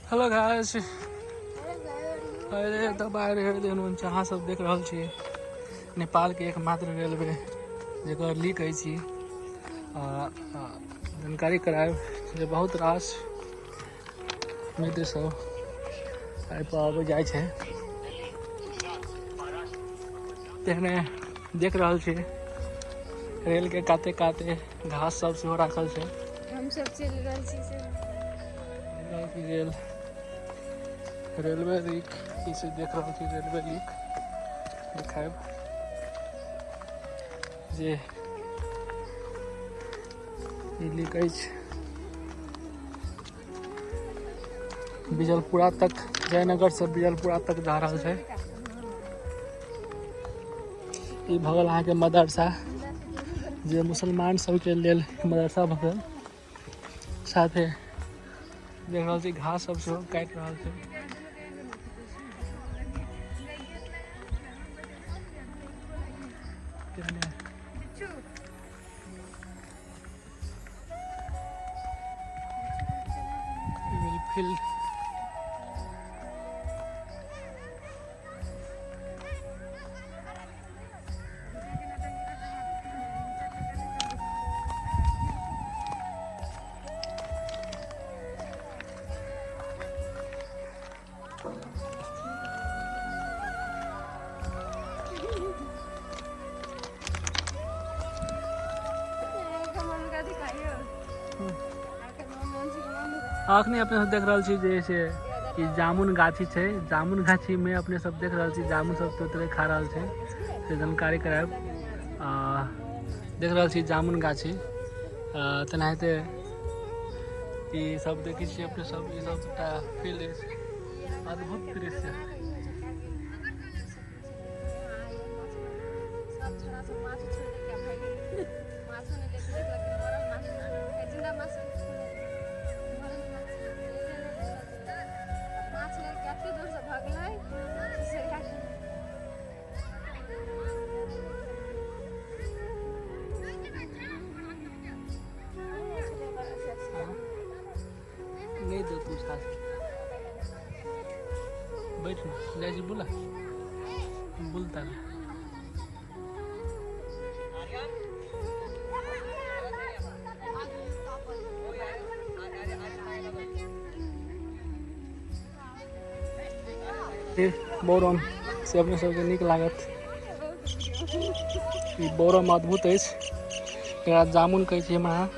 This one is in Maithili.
हेलो गाइस, अरे दबाई रहे अहाँ सब देख रहल छी नेपाल के एकमात्र रेलवे जकर लीक अछि। जानकारी करायब जे बहुत रास मित्र सब एहिपर अबै जाइ छै। तेहने देख रहल छी रेल के काते काते घास सब सेहो राखल छै। हम सब चलि रहल छी से रेल रेलवे लीक ई से देख रहल छी रेलवे लीक देखायब जे ई लीक अछि बिजलपुरा तक, जयनगर से बिजलपुरा तक जा रहल छै। ई भऽ गेल अहाँके मदरसा, जे मुसलमान सबके लेल मदरसा भऽ गेल। साथे देख रहल छी घास सब सेहो काटि रहल छै। फील्ड अखनी अपने सब देख रहल छी जे से ई जामुन गाछी छै। जामुन गाछी में अपने सब देख रहल छी जामुन सब तोतरे खा रहल छै, से जानकारी करायब। देख रहल छी जामुन गाछी। तेनाहिते ई सब देखै छी अपने सब, ई सब एकटा फील्ड अछि, अद्भुत दृश्य। नहि दे तू छाछ, बैठ ना, जाइ छी बुला बुलता ने। बोरम से अपने सबके नीक लागत। ई बोरम अद्भुत अछि, एकरा जामुन कहै छी हम अहाँ।